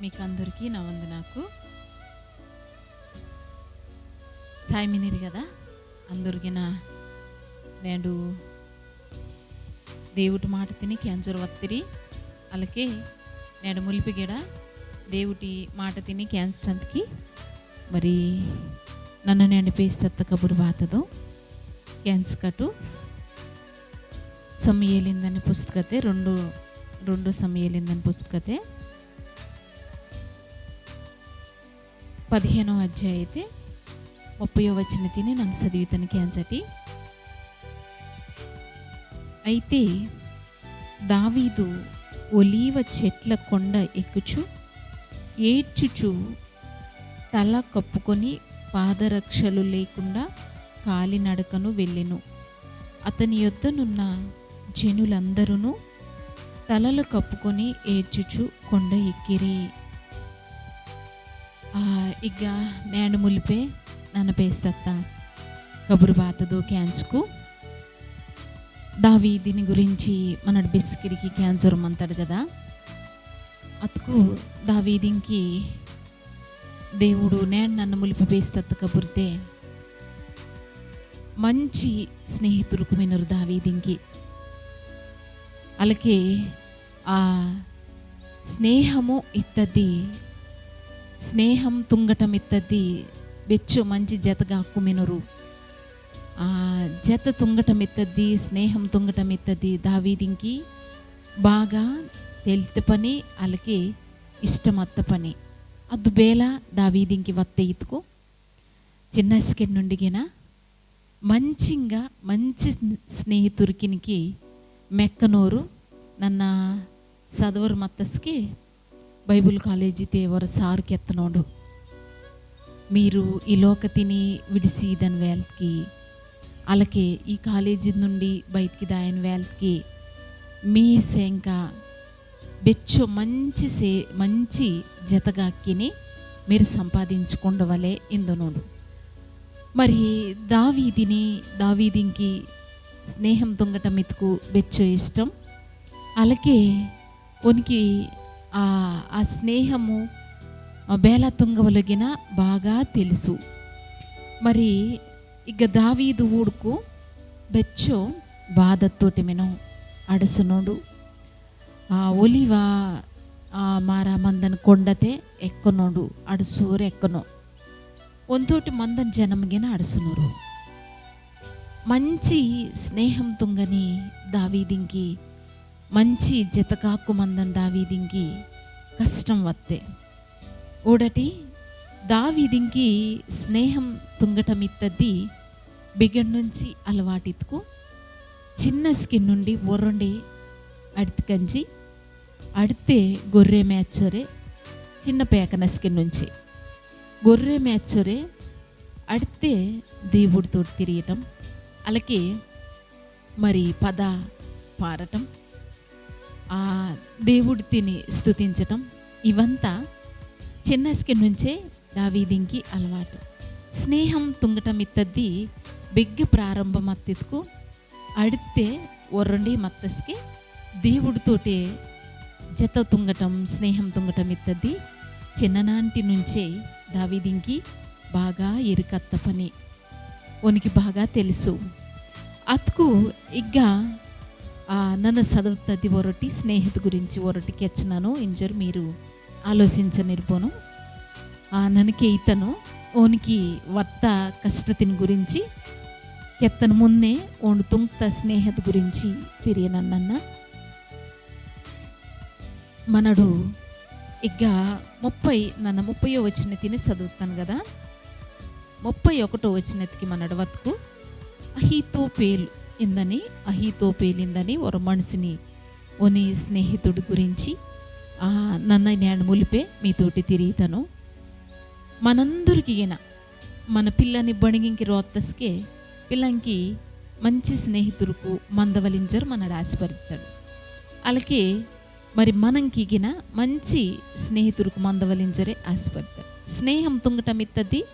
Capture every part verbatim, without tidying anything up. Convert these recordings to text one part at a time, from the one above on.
మీకందరికీ నా వందనాకు. సాయమినిరి కదా, అందరికీ నా నేడు దేవుటి మాట తిని క్యాన్సర్ వత్తిరి. అలాగే నేడు ములిపిగడ దేవుటి మాట తిని క్యాన్సర్ అంతకి మరి నన్ను నేను పేస్తత్త కబురు బాతదు. క్యాన్స్ కటు సమయలిందని పుస్తకతే, రెండు, రెండు సమయలిందని పుస్తకతే పదిహేనవ అధ్యాయతే ముప్పయో వచన తిని నన్ను చదివితను క్యాంచటి. అయితే దావీదు ఒలీవ చెట్ల కొండ ఎక్కుచు, ఏడ్చుచు, తల కప్పుకొని, పాదరక్షలు లేకుండా కాలినడకను వెళ్ళెను. అతని యొద్దనున్న జనులందరూ తలలు కప్పుకొని ఏడ్చుచు కొండ ఎక్కిరి. ఆ, ఇక నేను ములిపే నన్న పేస్తత్త కబురు బాతదో క్యాంచుకు. దావీదిని గురించి మనడు బెస్కిడికి క్యాన్సర్ మంతాడు కదా. అతుకు దావీదింకి దేవుడు నేను నన్ను ములిపి పేస్తత్త కబురితే మంచి స్నేహితులకు మినరు దావీదింకి. అలాగే ఆ స్నేహము ఇత్తది, స్నేహం తుంగటం ఇత్తది, బెచ్చు మంచి జతగా కుమినరు. ఆ జత తుంగటం ఇత్తది, స్నేహం తుంగటం ఇత్తది దావీదింకి బాగా తెలిత పని, అలాగే ఇష్టమత్త పని. అదు బేల దావీదింకి వత్త ఇతుకు చిన్నస్కెన్ నుండిగిన మంచింగా మంచి స్నే-, స్నేహితురికినికి మెక్కనోరు నన్న సదవరు మత్తస్కి బైబిల్ కాలేజీతే వర సారు కెత్తనోడు. మీరు ఈ లోకతిని విడిసి దాని వేల్కి, అలాగే ఈ కాలేజీ నుండి బయటికి దాయని వేల్కి మీ సేంక బెచ్చో మంచి సే-, మంచి జతగాక్కిని మీరు సంపాదించుకుండవలే ఇందనోడు. మరి దావీదిని, దావీదింకి స్నేహం తుంగటం ఇతుకు బెచ్చో ఇష్టం. అలాగే ఓనికి ఆ, ఆ స్నేహము, ఆ, బేల తుంగవలగిన బాగా తెలుసు. మరి ఇక దావీదు ఊడుకు బెచ్చో బాధతోటి మెను అడుసునోడు. ఆ, ఒలివ, ఆ, మారా మందన కొండతే ఎక్కనోడు, అడుసూరు ఎక్కనో. ఒంతోటి మందన జనముగిన అడుసునోరు. మంచి స్నేహం తుంగని దావీదింకి, మంచి జతకాకు మందన దావీదింకి కష్టం వత్తే. ఓడటి దావీదింకి స్నేహం తుంగటమిత్తద్ది బిగడ్నుంచి అలవాటిత్కు చిన్నస్కి నుండి ఒర్రొండి అడితికంజి అడితే గొర్రె మేచొరే చిన్న పేకనస్కి నుంచి గొర్రె మేచొరే అడితే దేవుడితో తిరియటం, అలాగే మరి పద పాడటం, ఆ దేవుడితిని స్తుతించటం, ఇవంతా చిన్నస్కి నుంచే దావీదింకి అలవాటు. స్నేహం తుంగటం ఇత్తద్ది బెగ్గ ప్రారంభమత్తిత్కు అడితే ఒర్రండి మత్తస్కి దేవుడితోటే జత తుంగటం, స్నేహం తుంగటం ఇత్తద్ది చిన్ననాంటి నుంచే దావీదింకి బాగా ఎరుకత్త పని. ఓనికి బాగా తెలుసు. అత్కు ఇగ్గ, ఆ, నన్న సదవతది ఒరొటి స్నేహితు గురించి ఒరొటి కెచ్చనను ఇంజర్ మీరు ఆలోచించనిర్బోను. ఆ, నన్న కెయితను ఓనికి వత్త కష్టతిని గురించి కెత్తను మున్నే ఓండు తుంక్త స్నేహితు గురించి తిరియనన్న. మనడు ఇగ్గ ముప్పై, నన్న ముప్పయో వచనతిని సదువుతాను కదా. ముప్పై ఒకటో వచనతికి మనడు వత్కు అహీతోపేలు ఇందని, అహీతోపేలు ఇందని ఒరొ మనిషిని, ఓని స్నేహితుడి గురించి, ఆ, నన్న నేను ములిపే మీతోటి తిరిగితను. మనందరికీ ఈయన మన పిల్లని బణిగింకి రోత్తస్కే పిల్లంకి మంచి స్నేహితులకు మందవలింజరు మనడు ఆశపడతాడు. అలాగే మరి మనంకి గిన మంచి స్నేహితులకు మందవలింజరే ఆశపడతాడు. స్నేహం తుంగటం ఇత్తది,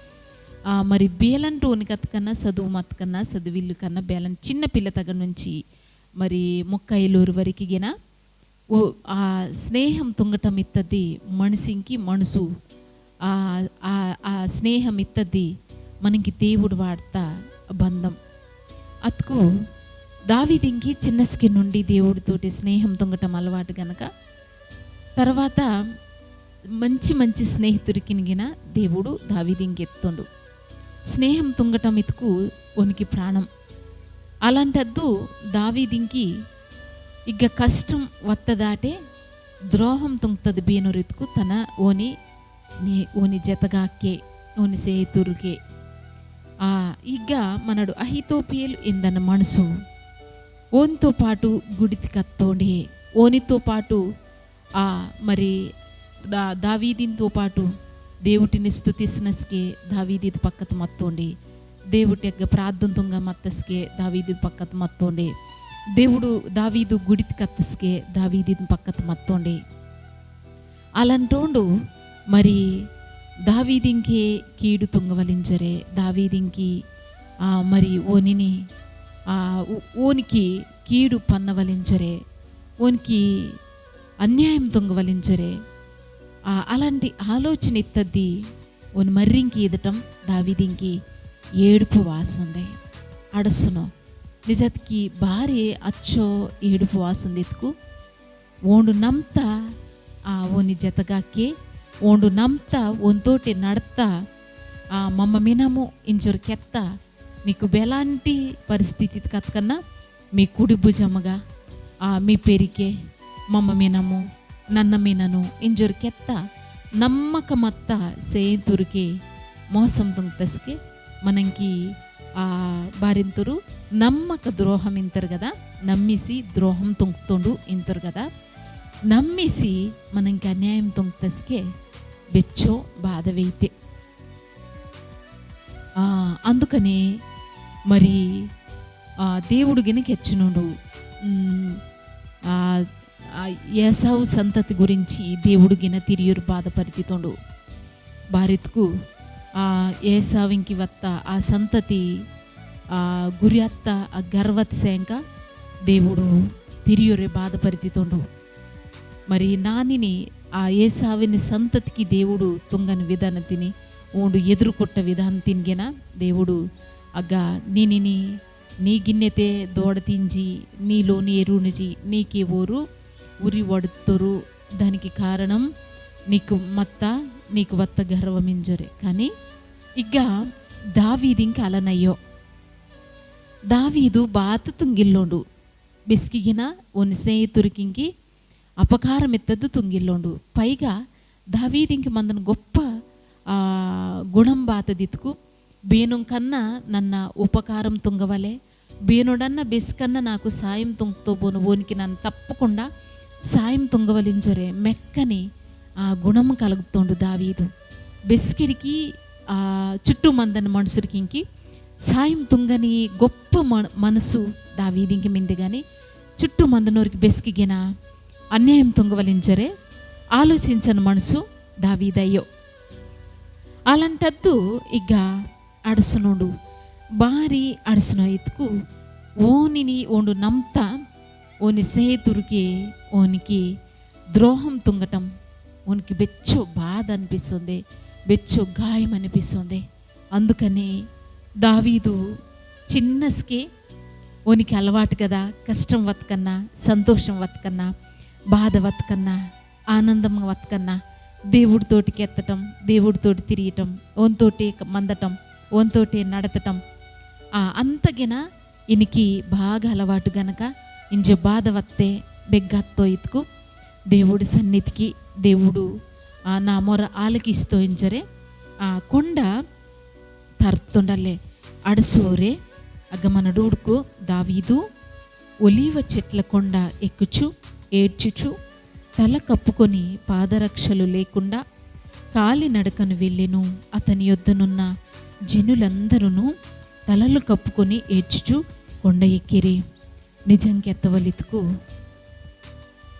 ఆ, మరి బేలంటోని కత్కన్నా చదువు మత్కన్నా చదువిల్లు కన్నా బేలం చిన్న పిల్ల తగ నుంచి మరి ముక్కైలూరు వరకు గిన ఓ, ఆ స్నేహం తుంగటం ఇత్తది మనిషింకి మనసు. ఆ, ఆ, ఆ స్నేహం ఇత్తది మనకి దేవుడు వాడతా బంధం. అతుకు దావీదింకి చిన్నస్కి నుండి దేవుడితోటి స్నేహం తుంగటం అలవాటు గనక, తర్వాత మంచి మంచి స్నేహితుడికినిగిన దేవుడు దావీదింకి ఎత్తుండు. స్నేహం తుంగటం ఇతుకు ఓనికి ప్రాణం. అలాంటద్దు దావీదింకి ఇగ్గ కష్టం వత్తదాటే ద్రోహం తుంగ్తది బీనురితుకు తన ఓని స్నే-, ఓని జతగాక్కే, ఓని సేతురుకే. ఆ, ఇగ్గ మనడు అహీతోపెలు ఇందన మనసు. ఓనితో పాటు గుడితి కత్తోండే, ఓనితో పాటు, ఆ, మరి దా-, దావీదినితో పాటు దేవుటిని స్తుతిసినస్కే దావీదిది పక్కత మత్తోండే, దేవుటి అగ్గ ప్రార్థన తుంగ మత్తస్కే దావీదిది పక్కత మత్తోండే, దేవుడు దావీదు గుడితి కత్తస్కే దావీదిది పక్కత మత్తోండే. అలాంటోండు మరి దావీదింకే కీడు తుంగవలించరే, దావీదింకి, ఆ, మరి ఓనిని, ఆ, ఓ-, ఓనికి కీడు పన్నవలించరే, ఓనికి అన్యాయం తుంగవలించరే. ఆ, అలాంటి ఆలోచన ఇత్తద్ది ఓని మర్రింకి ఈదటం దావీదింకి ఏడుపు వాసుంది. అడసును. నిజత్కి బారి అచ్చో ఏడుపు వాసుంది ఇతుకు. ఓండు నమ్త, ఆ, ఓని జతగాకే, ఓండు నమ్త, ఓంతోటే నడత్త, ఆ, మమ్మ మినము ఇంజొరు కెత్త, నీకు బెలాంటి పరిస్థితి కత్కన్నా మీ కుడి భుజముగా, ఆ, మీ పెరికే, మమ్మ మినము, నన్న మినను, ఇంజొరు కెత్త, నమ్మక మత్త సేతురుకే మోసం తుంగ్తస్కే మనంకి ఆ, బారింతురు నమ్మక ద్రోహం ఇంతరు కదా, నమ్మిసి ద్రోహం తుంగ్తుండు ఇంతరు కదా, నమ్మిసి మనంకి అన్యాయం తుంగ్తస్కే బెచ్చో బాధ వెయితే. ఆ, అందుకనే మరి, ఆ, దేవుడు గిన కెచ్చినోడు, ఉమ్, ఆ, ఆ, ఏసావు సంతతి గురించి దేవుడు గిన తిరియురు బాధపరిచితోండు. బారిత్కు, ఆ, ఏసావింకి వత్త ఆ సంతతి, ఆ, గురి అత్త ఆ గర్వత్ సేంక దేవుడు తిరియురే బాధపరిచితోండు. మరి నానిని ఆ ఏసావిని సంతతికి దేవుడు తుంగని విధానతిని, ఓండు ఎదురుకొట్ట విధానతిని గిన దేవుడు అగ్గ నినిని నీ గిన్నెతే దోడ తింజి, నీలోని ఎరునిజి, నీకే ఓరు ఉరి వడుతురు. దానికి కారణం నీకు మత్త, నీకు వత్త గర్వమింజొరే. కానీ ఇగ్గ దావీదింకి అలనయ్యో. దావీదు బాత తుంగిల్లోండు. బెస్కిగిన ఓని స్నేహితురికింకి అపకారం ఎత్తద్దు తుంగిల్లోండు. పైగా దావీదింకి మందన గొప్ప, ఆ, గుణం బాతదిత్కు, బేనుంకన్నా నన్న ఉపకారం తుంగవలే, బేనుడన్న బెస్కన్న నాకు సాయం తుంగ్తో బోను ఓనికి నన్న తప్పకుండా సాయం తుంగవలించొరే మెక్కని ఆ గుణం కలుగుతోండు దావీదు. బెస్కిడికి, ఆ, చుట్టూ మందన మనుషులకింకి సాయం తుంగని గొప్ప మన-, మనసు దావీదింకి మిందె గాని చుట్టూ మందనోరికి బెస్కిగిన అన్యాయం తుంగవలించొరే ఆలోచించని మనసు దావీదయ్యో. అలాంటద్దు ఇగ్గ అడసనోడు, బారి అడసనో ఇత్కు, ఓనిని ఓండు నమ్త, ఓని స్నేహితురికి, ఓనికి ద్రోహం తుంగటం, ఓనికి బెచ్చో బాధ అనిపిస్తుంది, బెచ్చో గాయం అనిపిస్తుంది. అందుకని దావీదు చిన్నస్కే ఓనికి అలవాటు కదా, కష్టం వతకన్నా, సంతోషం వతకన్నా, బాధ వతకన్నా, ఆనందం వతకన్నా, దేవుడితోటి కెత్తటం, దేవుడితోటి తిరియటం, ఓన్తోటే మందటం, ఓన్తోటే నడతటం. ఆ, అంతగిన ఇనికి బాగా అలవాటు గనక, ఇంజె బాధ వత్తే బెగ్గత్తో ఇత్కు, దేవుడి సన్నిధికి, దేవుడు, ఆ, నా మొర ఆలకిస్తో ఇంజరే, ఆ, కొండ తర్తుండలే అడసోరే. అగ్గ మనడు ఊడుకు దావీదు ఒలీవ చెట్ల కొండ ఎక్కుచు, ఏడ్చుచు, తల కప్పుకొని పాదరక్షలు లేకుండా కాలినడకను వెళ్ళెను. అతని యొద్దనున్న జనులందరూ తలలు కప్పుకొని ఏడ్చుచు కొండ ఎక్కిరి. నిజం కెత్తవలితుకు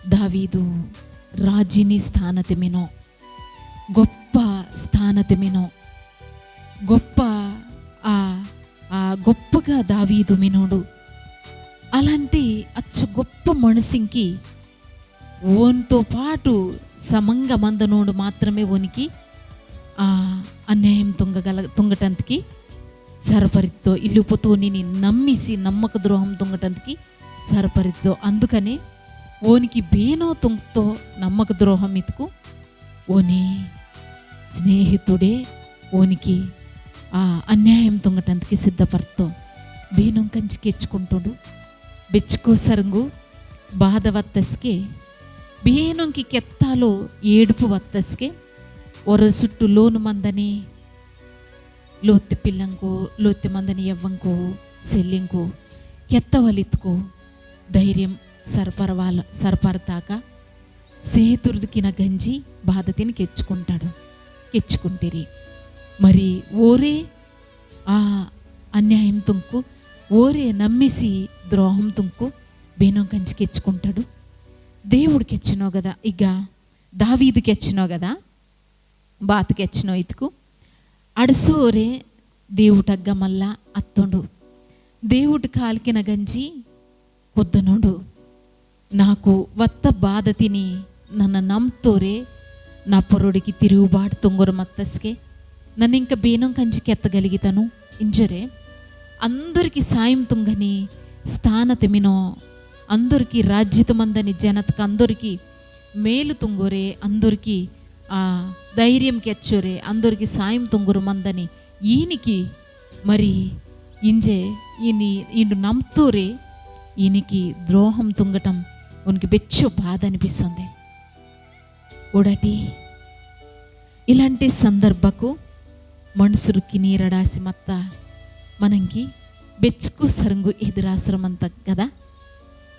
దావీదు రాజిని స్థానతె మినో, గొప్ప స్థానతె మినో, గొప్ప ఆ, ఆ గొప్పగా దావీదు మినోడు. అలాంటి అచ్చు గొప్ప మనిషింకి ఓన్తో పాటు సమంగా మందనోడు మాత్రమే ఓనికి ఆ అన్యాయం తుంగగల తుంగటంతకి సరపరిత్తో. ఇల్లుపుతోనిని నమ్మిసి నమ్మక ద్రోహం తుంగటంతకి సరపరిత్తో. అందుకనే ఓనికి బేనో తుంగ్తో నమ్మక ద్రోహం ఇత్కు ఓని స్నేహితుడే ఓనికి ఆ అన్యాయం తుంగటంతకి సిద్ధపర్తో. బేనో కంచి కెచ్చుకుంటుండు. బెచ్చుకో సరంగు బాధ వత్తస్కే, బేనొంకి కెత్తాలో ఏడుపు వత్తస్కే, ఒర సుట్టు లోను మందని, లోత్తె పిల్లంకు, లోత్తె మందని యవ్వంకు, సెల్లింకు, కెత్తవలిత్కు, ధైర్యం సర్పరవాల-, సర్పరతాక, సేతుర్దుకిన గంజి బాధతిని కెచ్చుకుంటాడు, కెచ్చుకుంటిరి. మరి ఓరే ఆ అన్యాయం తుంకు, ఓరే నమ్మిసి ద్రోహం తుంకు, బేనో గంజి కెచ్చుకుంటాడు. దేవుడు కెచ్చినో కదా, ఇక దావీదు కెచ్చినో కదా, బాత కెచ్చినో ఇతుకు. అడసోరే దేవుటగ్గ మళ్ళా అత్తుండు. దేవుడు కాల్కిన గంజి కొద్దనోడు. నాకు వత్త బాధ తిని నన్న నమ్తోరే నా పొరొడికి తిరుగుబాటు తుంగొరు మత్తస్కే. నన్నింక బేనో కంజి కెత్తగలిగితను. ఇంజొరే అందొరికి సాయం తుంగని స్థానతె మినో, అందొరికి రాజ్యత మందని జనతక అందొరికి మేలు తుంగొరే, అందొరికి ఆ ధైర్యం కెచ్చొరే, అందొరికి సాయం తుంగొరు మందని ఈనికి మరి ఇంజె ఈని ఈండు నమ్తోరే ఈనికి ద్రోహం తుంగటం ఓనికి బెచ్చో బాధ అనిపిస్తుంది. ఓడటి ఇలాంటి సందర్భకు మనుసురుకి నీరడాసి మత్త మనంకి బెచ్చుకు సరంగు ఎదురాసురమంత కదా,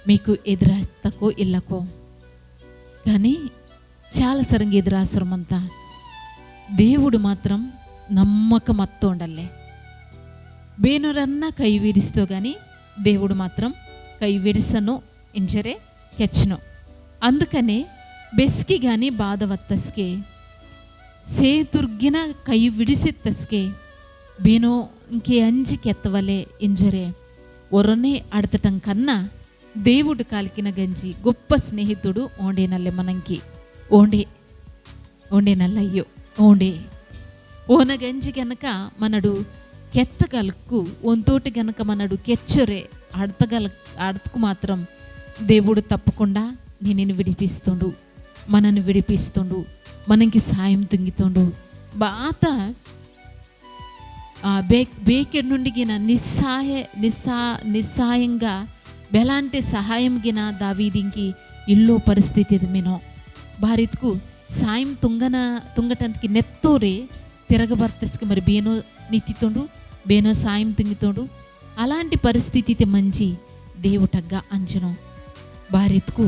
మీకు ఎదురాస్తకో ఇల్లకో. కానీ చాలా సరంగు ఎదురాసురమంత దేవుడు మాత్రం నమ్మకమత్తోండల్లే. బేనోరన్నా కై విడిస్తో గాని దేవుడు మాత్రం కై విడిసను ఇంజరే కెచ్చను. అందుకనే బెస్కి గాని బాధ వత్తస్కే, సేతుర్గిన కై విడిసిత్తస్కే, బేనో ఇంకే అంజి కెత్తవలే ఇంజరే ఒరొనే అడతటం కన్నా దేవుడు కాల్కిన గంజి గొప్ప స్నేహితుడు ఓండేనల్లే మనంకి. ఓండే ఓండే నల్లయ్యో, ఓండే. ఓన గంజి గనక మనడు కెత్తగలకు, ఓంతోటి గనక మనడు కెచ్చొరే, అడతగల-, అడతకు మాత్రం దేవుడు తప్పకుండా నిన్ను విడిపిస్తుండు, మనను విడిపిస్తుండు, మనకి సాయం తుంగితుండు. బాత ఆ, బే-, బేకెడ్ నుండి గిన నిస్సాయ-, నిస్సా-, నిస్సాయంగా బెలాంటి సహాయం గిన దావీదింకి ఇల్లో పరిస్థితి ఇది మినో. బారిత్కు సాయం తుంగన, తుంగటంతకి నెత్తోరే తిరగబర్తస్కి మరి బేనో నిత్తితోండు, బేనో సాయం తుంగితోండు. అలాంటి పరిస్థితి ఇది మంచి దేవుటగ్గా అంచనో. బారిత్కు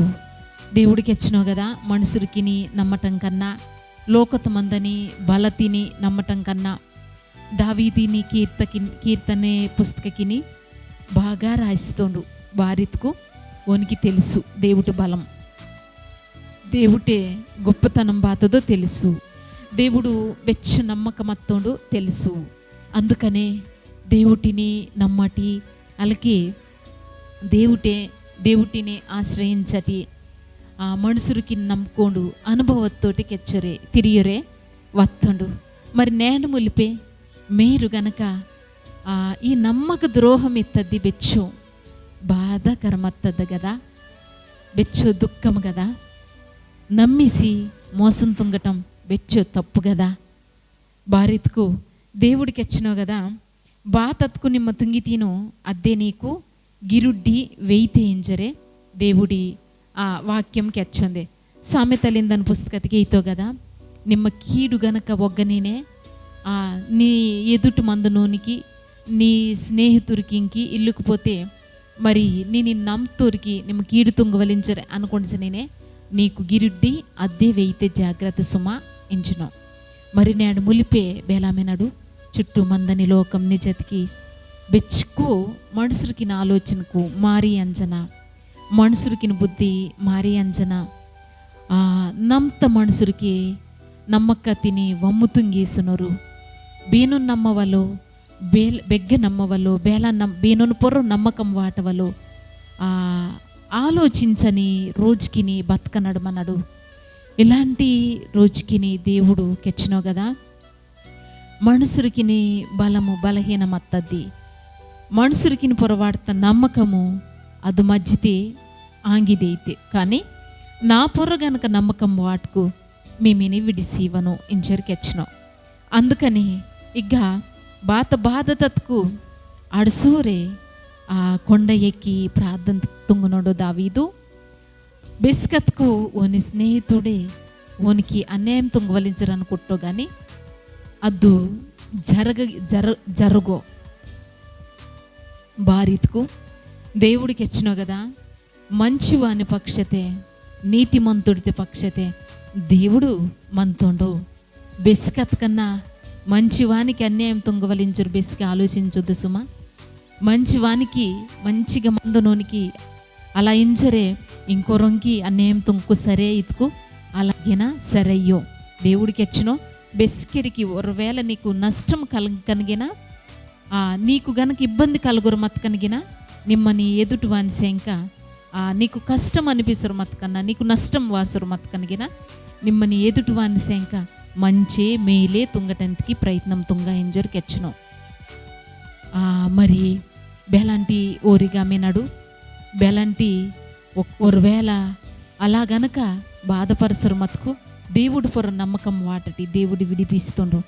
దేవుడికి ఎచ్చినో కదా, మనుషులకిని నమ్మటం కన్నా, లోకత మందని బలతిని నమ్మటం కన్నా, దావీదిని కీర్తకి-, కీర్తనే పుస్తకకిని బాగా రాయిస్తోండు. బారిత్కు ఓనికి తెలుసు దేవుటి బలం, దేవుటే గొప్పతనం బాతదో తెలుసు, దేవుడు బెచ్చు నమ్మకమత్తోండు తెలుసు. అందుకనే దేవుటిని నమ్మటి, అలాగే దేవుటే, దేవుటిని ఆశ్రయించటి, ఆ మనుషులకి నమ్ముకోండు, అనుభవత్తోటి కెచ్చొరే, తిరియొరే వత్తుండు. మరి నేండు ములిపే మీరు గనక, ఆ, ఈ నమ్మక ద్రోహం ఇత్తద్ది బెచ్చు బాధకరమత్తద్దు కదా, బెచ్చు దుఃఖం కదా, నమ్మిసి మోసం తుంగటం బెచ్చు తప్పు కదా. బారిత్కు దేవుడికి ఎచ్చినో కదా, బాతత్కు నిమ్మ తుంగితీనో అద్దే నీకు గిరుడ్డి వెయితే ఇంజరే దేవుడి ఆ వాక్యం కెచ్చొందే. సామెతలిందన్ పుస్తకతికి ఇతో కదా, నిమ్మ కీడు గనక ఒగ్గనినే, ఆ, నీ ఎదుటి మందునోనికి, నీ స్నేహితురికింకి ఇల్లుకుపోతే, మరి నీ నిన్ను నమ్ముతోరికి నిమ్మ కీడు తుంగవలించరే అనుకొనిసినేనే, నీకు గిరుడ్డి అద్దే వెయితే జాగ్రత్త సుమా ఇంచినో. మరి నేడు ములిపే బేలామెనడు చుట్టూ మందని లోకం నిజతికి బెచ్చుకో మనుషులకిన ఆలోచనకు మారి అంజన, మనుషులకిన బుద్ధి మారి అంజన. ఆ, నమ్త మనుషులకి నమ్మకతిని వమ్ముతుంగేసునరు. బేను నమ్మవలో, బేల్-, బెగ్గ నమ్మవలో, బేల నమ్-, బేనును పొర్రో నమ్మకం వాటవలో. ఆ, ఆలోచించని రోజుకిని బతకనడు మనడు. ఇలాంటి రోజుకిని దేవుడు కెచ్చినో కదా. మనుషులకిని బలము బలహీనమత్తద్ది. మనుషులకిని పొరవాడత నమ్మకము అది మజ్జితే ఆంగిదైతే. కానీ నా పొర గనక నమ్మకం వాటుకు మీమిని విడిసీవను ఇంజర్ కెచ్చినో. అందుకని ఇగ్గ బాత బాధ తత్కు అడుసూరే ఆ కొండ ఎక్కి ప్రార్థన తుంగునోడు దావీదు. బెస్కత్కు ఓని స్నేహితుడే ఓనికి అన్యాయం తుంగవలించరనుకుంటో గాని అద్దు జరగ-, జర-, జరుగో. బారిత్కు దేవుడు కెచ్చినో కదా, మంచివాని పక్షతే, నీతిమంతుడితే పక్షతే దేవుడు మంతోండు. బెస్కత్ కన్నా మంచివానికి అన్యాయం తుంగవలించరు బెస్కి ఆలోచించొద్దు సుమా. మంచివానికి, మంచిగా మందనోనికి అలా ఇంచరే ఇంకొరంకి అన్యాయం తుంకు సరే ఇతుకు అలాగేనా సరయ్యో. దేవుడు కెచ్చినో బెస్కెడికి ఒకవేళ నీకు నష్టం కలగనిగినా, ఆ, నీకు గనక ఇబ్బంది కలుగురు మతకనిగిన నిమ్మని ఎదుటివాని సేంక, ఆ, నీకు కష్టం అనిపిసరు మతకన్నా, నీకు నష్టం వాసరు మతకనిగిన నిమ్మని ఎదుటివాని సేంక మంచే మేలే తుంగటంతికి ప్రయత్నం తుంగ ఇంజర్ కెచ్చినో. ఆ, మరి బెలాంటి ఓరిగా మినడు, బెలాంటి ఒక్-, ఒకవేళ అలా గనక బాధపరసరు మతుకు దేవుడు పొర నమ్మకం వాటటి దేవుడు విడిపిస్తుండు.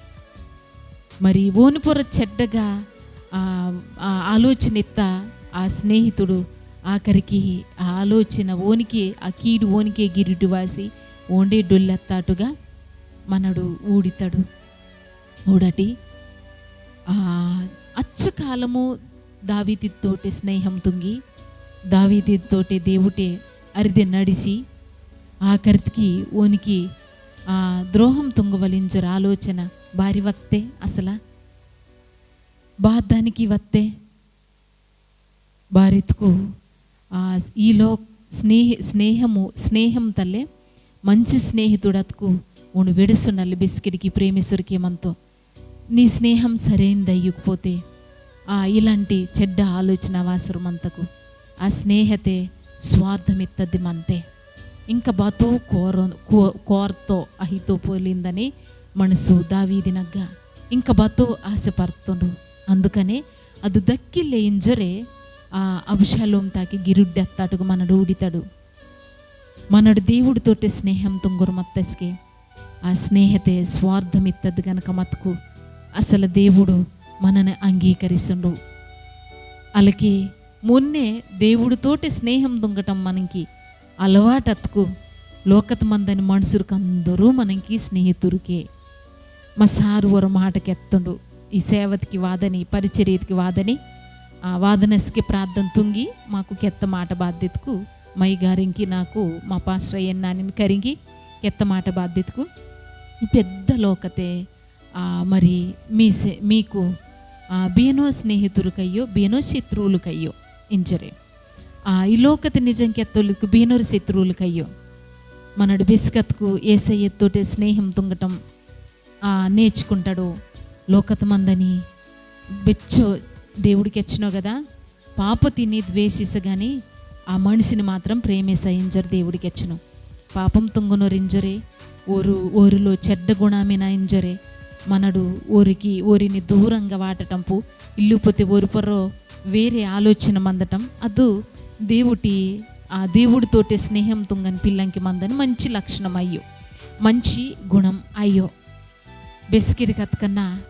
మరి ఓని పొర చెడ్డగా, ఆ, ఆ ఆలోచన ఎత్త ఆ స్నేహితుడు ఆఖరికి ఆ ఆలోచన ఓనికే, ఆ కీడు ఓనికే గిరుడు వాసి ఓండే డొల్లత్తాటుగా మనడు ఊడితడు. ఊడటి, ఆ, అచ్చకాలము దావీదితోటే స్నేహం తుంగి, దావీదితోటే దేవుటే అరిదె నడిసి, ఆఖరికి ఓనికి, ఆ, ద్రోహం తుంగవలించరు ఆలోచన బారి వత్తే అసల. బాధానికి వత్తే బారిత్కు, ఆ, ఈలో స్నేహ-, స్నేహము, స్నేహం తల్లే మంచి స్నేహితుడత్కు ఓను విడుసునల్లి బెస్కిడికి ప్రేమిసురికే మంతో. నీ స్నేహం సరైనది అయ్యకపోతే, ఆ, ఇలాంటి చెడ్డ ఆలోచన వాసురు మంతకు. ఆ స్నేహతే స్వార్థమిత్తది మంతే. ఇంక బతు కోర-, కో-, కోర్తో అహితోపోలిందని మనసు దావీదినగ్గ. ఇంక బతు ఆశపడుతుండు. అందుకనే అది దక్కిల్లే ఇంజరే ఆ అబ్షాలోం తాకి గిరుడ్డత్తాటుకు మనడు ఊడితడు. మనడు దేవుడితోటే స్నేహం తుంగురు మత్తస్కే ఆ స్నేహతే స్వార్థమిత్తది గనక మత్కు అసలు దేవుడు మనని అంగీకరిస్తుండు. అలాగే మున్నే దేవుడితోటే స్నేహం తుంగటం మనకి అలవాటత్కు లోకత మందని మనుషులకందరూ మనకి స్నేహితురికే. మా సారు ఒరొ మాట కెత్తుండు. ఈ సేవతికి వాదని, పరిచర్యతికి వాదని, ఆ, వాదనస్కి ప్రార్థన తుంగి మాకు కెత్త మాట బాధ్యతకు మై గారింకి నాకు మా పాస్టర్ ఎన్నానిని కరింగి కెత్త మాట బాధ్యతకు ఈ పెద్ద లోకతే, ఆ, మరి మీ సే-, మీకు, ఆ, బేనో స్నేహితులు కయ్యో, బేనో శత్రువులు కయ్యో ఇంజరే. ఆ, ఈ లోకత నిజం కెత్తోళ్ళకు బేనోరు శత్రువులు కయ్యో. మనడు బిస్కత్కు ఏసయ్యతోటే స్నేహం తుంగటం, ఆ, నేర్చుకుంటాడు. లోకత మందని బెచ్చో దేవుడికి ఎచ్చినో కదా, పాప తిని ద్వేషిసగాని ఆ మనిషిని మాత్రం ప్రేమిస ఇంజరు దేవుడికి ఎచ్చినో. పాపం తుంగనోరింజరే, ఓరు, ఓరిలో చెడ్డ గుణమైన ఇంజరే, మనడు ఓరికి, ఓరిని దూరంగా వాటటంపు, ఇల్లుపోతే ఓరి పొర్రో వేరే ఆలోచన మందటం, అదు దేవుటి, ఆ దేవుడితోటే స్నేహం తుంగని పిల్లంకి మందని మంచి లక్షణం అయ్యో, మంచి గుణం అయ్యో. బెస్కిడి కత్కన్నా,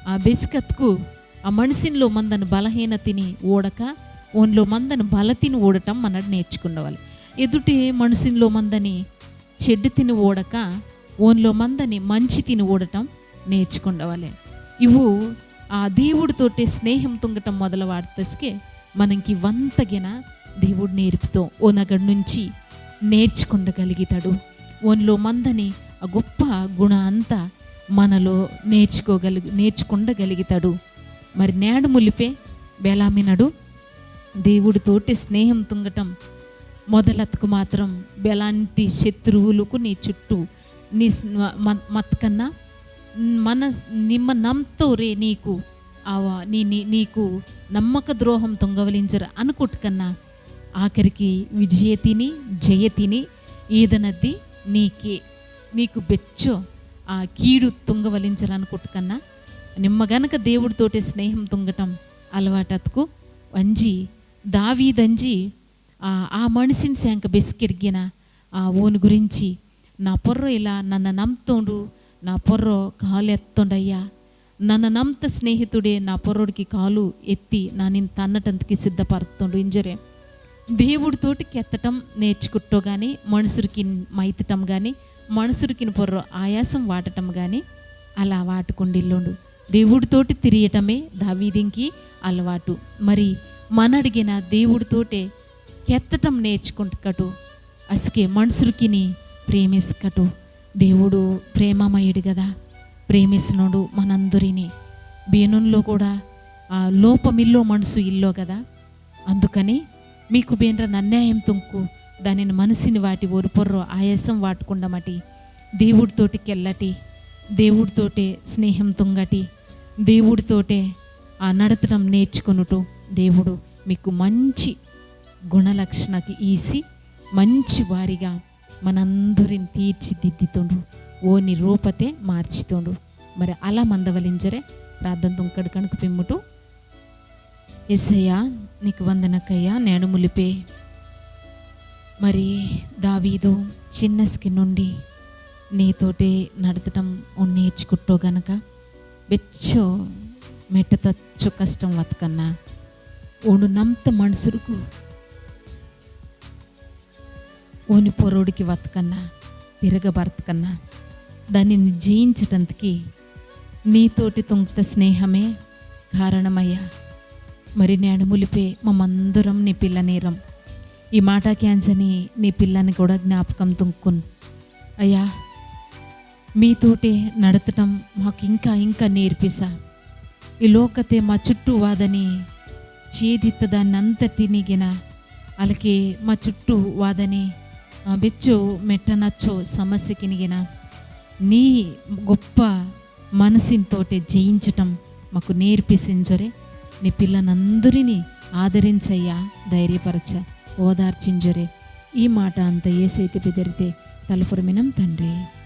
ఆ బెస్కత్కు, ఆ మనిషినిలో మందని బలహీనతిని ఓడక, ఓన్లో మందని బలతిని ఓడటం మనడు నేర్చుకుండవాలి. ఎదుటి మనిషినిలో మందని చెడ్డతిని ఓడక, ఓన్లో మందని మంచితిని ఓడటం నేర్చుకుండవాలి. ఇవు ఆ దేవుడితోటే స్నేహం తుంగటం మొదలు వాడతస్కే మనకి వంతగిన దేవుడు నేర్పుతో ఓ నగడు నుంచి నేర్చుకుండగలిగితాడు. ఓన్లో మందని ఆ గొప్ప గుణ అంతా మనలో నేర్చుకోగలి-, నేర్చుకుండగలిగితాడు. మరి నేడు ములిపే బేలామినడు దేవుడితోటి స్నేహం తుంగటం మొదలత్కు మాత్రం బెలాంటి శత్రువులకు నీ చుట్టూ నీ స్-, మ-, మ-, మత్కన్నా మన నిమ్మ నమ్తోరే నీకు ఆవ-, నీ-, నీ-, నీకు నమ్మక ద్రోహం తుంగవలించరు అనుకుట్కన్నా ఆఖరికి విజయతిని, జయతిని ఈదనద్ది నీకే. నీకు బెచ్చో ఆ కీడు తుంగవలించరనుకుట్కన్నా, నిమ్మ గనక దేవుడితోటే స్నేహం తుంగటం అలవాటత్కు, అంజి దావీదంజి ఆ, ఆ మనిషిని శాంక బెసికెడిగిన ఆ ఓని గురించి, నా పొర్రో ఇలా నన్న నమ్తోండు, నా పొర్రో కాలు ఎత్తోండయ్యా, నన్న నమ్త స్నేహితుడే నా పొర్రోడికి కాలు ఎత్తి నా నిన్ను తన్నటంతకి సిద్ధపడుతోండు ఇంజరే. దేవుడితోటి కెత్తటం నేర్చుకుట్టో గాని, మనుషుడికి మైతటం గాని, మనుషుడికి పొర్రో ఆయాసం వాటటం గాని అలా వాటుకుండిల్లోండు. దేవుడితోటి తిరియటమే దావీదింకి అలవాటు. మరి మనడిగిన దేవుడితోటే కెత్తటం నేర్చుకుంటుకటు, అస్కే మనుషులకిని ప్రేమిస్కటు. దేవుడు ప్రేమమయుడు కదా, ప్రేమిసినోడు మనందరినీ. బేనుల్లో కూడా ఆ లోపమిల్లో మనసు ఇల్లో కదా. అందుకని మీకు బేనరన అన్యాయం తుంకు, దానిని మనసుని వాటి ఒరు పొర్రో ఆయాసం వాటుకుండమటి. దేవుడితోటి కెల్లటి, దేవుడితోటే స్నేహం తుంగటి, దేవుడితోటే ఆ నడతటం నేర్చుకొనుటు. దేవుడు మీకు మంచి గుణలక్షణకి ఈసి మంచి వారిగా మనందరిని తీర్చిదిద్దుతుండు, ఓని రూపతే మార్చుతుండు. మరి అలా మందవలించరే ప్రార్థన తుంకడు కనుక పిమ్ముటు. ఎసయ్యా, నీకు వందనకయ్యా, నేడు ములిపే. మరి దావీదు చిన్నస్కి నుండి నీతోటే నడతటం నేర్చుకుట్టో గనక బెచ్చో మెట్ట తచ్చు కష్టం వతకన్నా, ఓడు నమ్త మనుషులకు ఓని పొర్రోడికి వతకన్నా, తిరగబర్తకన్నా, దానిని జయించటంతకి నీతోటి తుంక్త స్నేహమే కారణమయ్యా. మరి నేడు ములిపే మమందరం నీ పిల్లనేరం. ఈ మాట క్యాంజని నీ పిల్లని కూడా జ్ఞాపకం తుంకున్. అయ్యా, మీతోటే నడతటం మాకు ఇంకా ఇంకా నేర్పిసా. ఈ లోకతే మా చుట్టూ వాదని చేదిత్తదాన్నంతటినిగిన, అలాగే మా చుట్టూ వాదని, ఆ, బెచ్చో మెట్టనచ్చో సమస్యకినిగిన, నీ గొప్ప మనసింతోటే జయించటం మాకు నేర్పిసించొరే. నీ పిల్లనందరినీ ఆదరించయ్యా, ధైర్యపరచ, ఓదార్చించొరే. ఈ మాట అంత ఏసైతే బెదిరితే తలపురమినం తండ్రి.